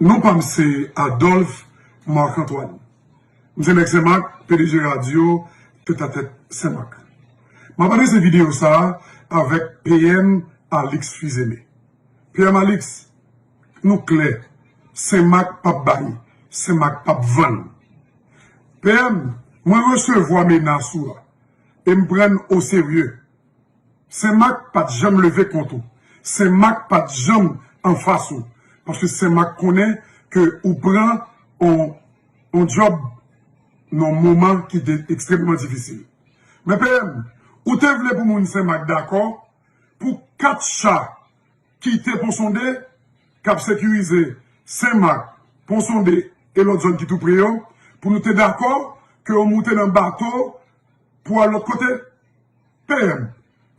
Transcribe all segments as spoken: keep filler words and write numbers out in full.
Non pa m se Adolphe Marc Antoine. M se nèg Senmak, P D G radyo, tèt a tèt Senmak. M ap adrese videyo sa a avèk P M Alix Fils-Aimé. P M Alix, nou klè, Senmak p ap bay, Senmak p ap vann. P M, mwen resevwa menas ou a, e m pran n o serye. Senmak pa t janm leve kont ou. Senmak pa t janm anfas ou. Paske Senmak konnen ke ou pran on, on djòb nan on moman ki te ekstrèmman difisil. Men P M, ou te vle pou moun Senmak dakò pou kat cha kite Pon Sonde, k ap sekirize Senmak, Pon Sonde e lòt zòn ki tou pre yo, pou nou te dakò ke yo moute nan bato pou al lòt kote? P M,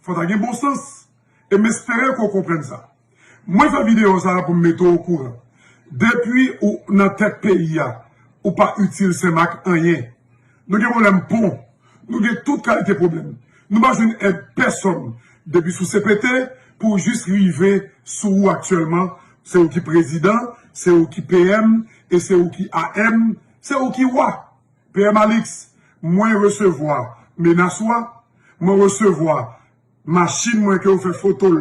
fò ta gen bon sans, e m espere ke w konprann sa. Mwen fè videyo sa a pou m mete w okouran. Depi ou nan tèt peyi a, ou pa itil Senmak anyen. Nou gen pwoblèm pon, nou gen tout kalite pwoblèm. Nou pa jwenn èd pèsonn. Depi sou C P T pou jis rive sou ou aktyèlman, se ou ki prezidan, se ou ki P M, e se ou ki A M, se ou ki wa. P M Alix, mwen resevwa menas ou a, mwen resevwa machin mwen ke w fè foto l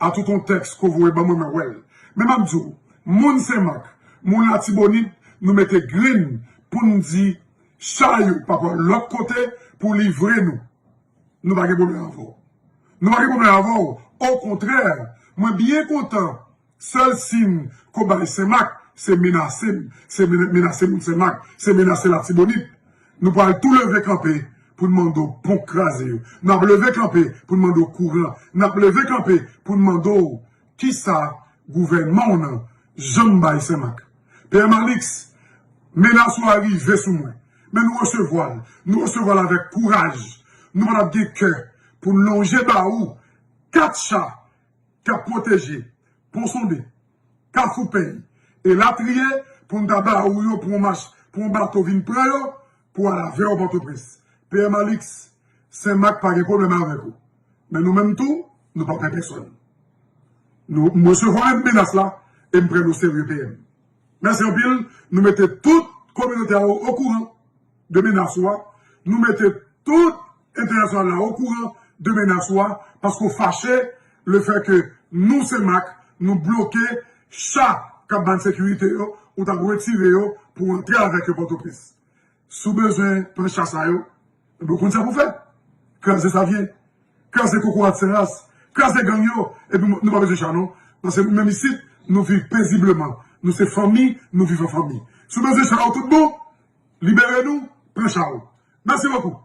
a tout on tèks ke w voye ban mwen, mwen wè l. Men m ap di w, moun Senmak, moun Latibonit, nou mete grenn pou n di cha yo pa pral lòt kote pou livre nou. Nou pa gen pwoblèm avè w. Nou pa gen pwoblèm avè w. Okontrè, mwen byen kontan. Sèl siy ke w bay Senmak, se menase m, se mena-, menase moun Senmak, se menase Latibonit. Nou pral tou leve kanpe pou n mande w pon k kraze yo. N ap leve kanpe pou n mande w kouran. N ap leve kanpe pou n mande w kisa gouvènman w nan janm bay Senmak. P M Alix, menas ou a rive sou mwen. Men nou resevwa l. Nou resevwa l avèk kouraj. Nou pa t ap gen kè pou n lonje ba ou kat cha k ap pwoteje Pon Sonde, Kafou Pèy, elatriye, pou n ta ba ou yo pou yon mach, pou yon bato vin pran yo, pou al avè yo Pòtoprens. P M Alix, Senmak pa gen pwoblèm avèk ou. Men nou menm tou, nou pa pè pèsonn. Nou, m resevwa menm menas la, e m pran l o serye, P M. Mèsi anpil, nou mete tout kominote a o, okouran de menas ou a. Nou mete tout entènasyonal la okouran de menas ou a, paske w fache lefètke nou Senmak, nou bloke cha k ap ba n sekirite yo, ou t ap retire yo pou w antre avèk yo Pòtoprens. Si w bezwen pran cha sa yo, ebyen w konn sa pou w fè. Kraze Savyen, kraze Kokorat Senras, kraze gang yo, epi nou pa bezwen cha non. Paske nou menm isit, nou viv pezibleman. Nou se fanmi, nou viv an fanmi. Si w bezwen cha yo tout bon, libere nou, pran cha w. Mèsi bokou.